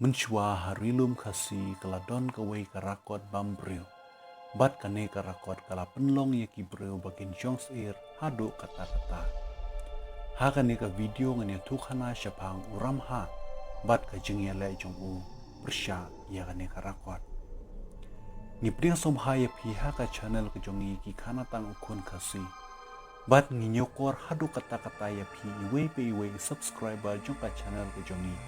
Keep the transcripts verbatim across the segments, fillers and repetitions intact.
Mynshuwa ha Ri Lum Khasi ka la don kawei ka rakot bam briew. Bad kane ka rakot ka la pynlong ïa ki briew ba kin shong syiar haduh katta katta. Ha kane ka video ngan ïathuh khana shaphang u Ramha bad ka jingïaleh jong u pyrshah ïa kane ka rakot. Ngi pdiang sngewbha ïa phi ha ka channel ka jong ngi Ki Khana Tang U Khun Khasi. Bad ngi ñiewkor haduh katta katta ïa phi iwei pa iwei i subscriber jong ka channel ka jong ngi.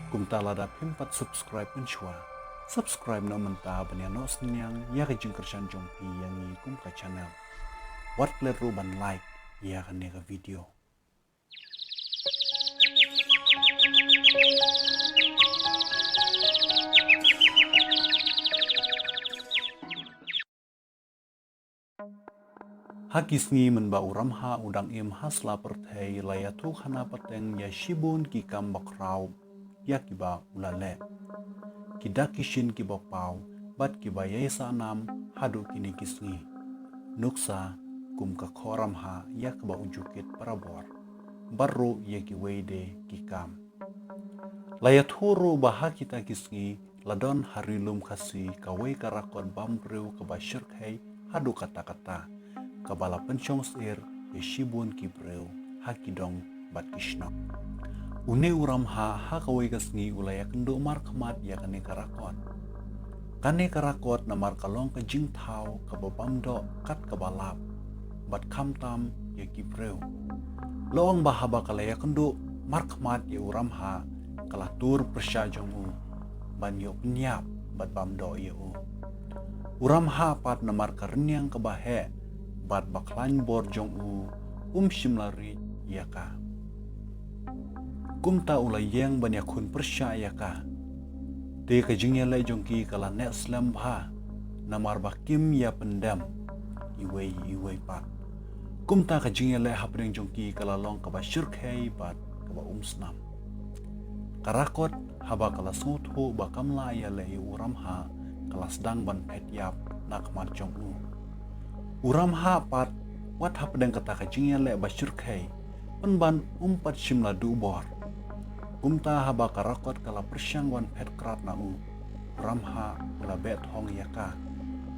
Kumta lada phim pat subscribe mynshuwa, subscribe noh mynta ban ïa noh synñiang ïa ka jingkyrshan jong phi ïa ngi kum ka channel. Wat klet ruh ban like ïa kane ka video. Ha ki sngi mynba u Ramha u dang im ha sla pyrthei la ïathuh khana pateng ïa shibun ki kam bakhraw ïa kiba u la leh. Ki dak ki shin kiba paw bad kiba ïai sah nam haduh kine ki sngi. Nuksa kum ka khoh Ramha ïa kaba u ju kit barabor. Bad ruh ïa kiwei de ki kam. La ïathuh ruh ba ha kita ki sngi la don ha Ri Lum Khasi kawei ka rakot bam briew kaba shyrkhei haduh katta katta, kaba la pynshong syiar ïa shibun ki briew ha ki dong bad ki shnong. Une u Ramha ha kawei ka sngi u la ïakynduh markhmat ïa kane ka rakot. Kane ka rakot namar ka long ka jingthaw kaba bam doh kat kaba lap bad khamtam ïa ki briew. La ong ba haba ka la ïakynduh markhmat ïa u Ramha ka la tur pyrshah jong u ban ïoh pynïap bad bam doh ïa u. U Ramha pat namar ka rynïeng kaba heh bad ba khlaiñ bor jong u, um shym la rieh ïa ka. Kumta u la ïeng ban ïakhun pyrshah ïa ka. Te ka jingïaleh jong ki ka la neh slem bha namar ba kim ïa pyndem iwei iwei pat. Kumta ka jingïaleh hapdeng jong ki ka la long kaba shyrkhei bad kaba um snam. Ka rakot haba ka la sngewthuh ba kam lah ïaleh ïa u Ramha ka la sdang ban phet ïap na khmat jong u. U Ramha pat wat hapdeng kata ka jingïaleh ba shyrkhei, pynban um pat shym la duh bor. Kumta haba ka rakot ka la pyrshang ban phet krad na u, u Ramha u la beh thong ïa ka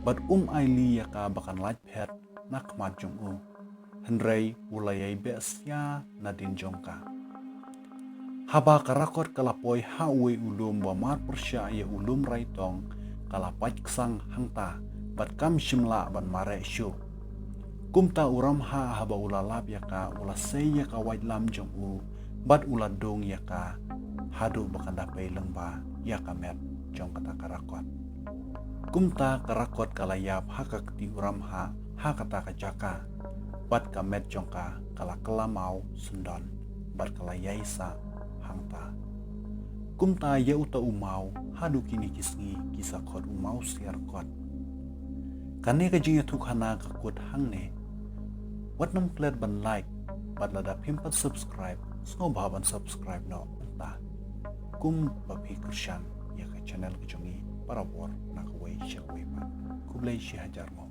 bad um ailad ïa ka ba kan lait phet na khmat jong u. Hynrei u la ïai beh sia nadien jong ka. Haba ka rakot ka la poi ha uwei u lum ba mar pyrshah ïa u lum Raitong, ka la pait ksang hangta bad kam shym lah ban mareh shuh. Kumta u Ramha haba u la lap ïa ka u la sei ïa ka waitlam jong u bad u la dung ïa ka haduh ba kan da pei lyngba ïa ka met jong kata ka rakot. Kumta ka rakot ka la ïap ha ka kti u Ramha ha kata ka jaka bad ka met jong ka ka la kylla maw syndon bad ka la ïai sah hangta. Kumta ïa uta u maw haduh kine ki sngi ki sa khot u maw siar kot. Kane ka jingïathuh khana ka kut hangne. Wat nym klet ban like bad lada phim pat subscribe sngewbha ban subscribe noh mynta. Kumba phi kyrshan ïa ka channel ka jong ngi barabor na kawei sha kawei pat. Khublei shihajar nguh.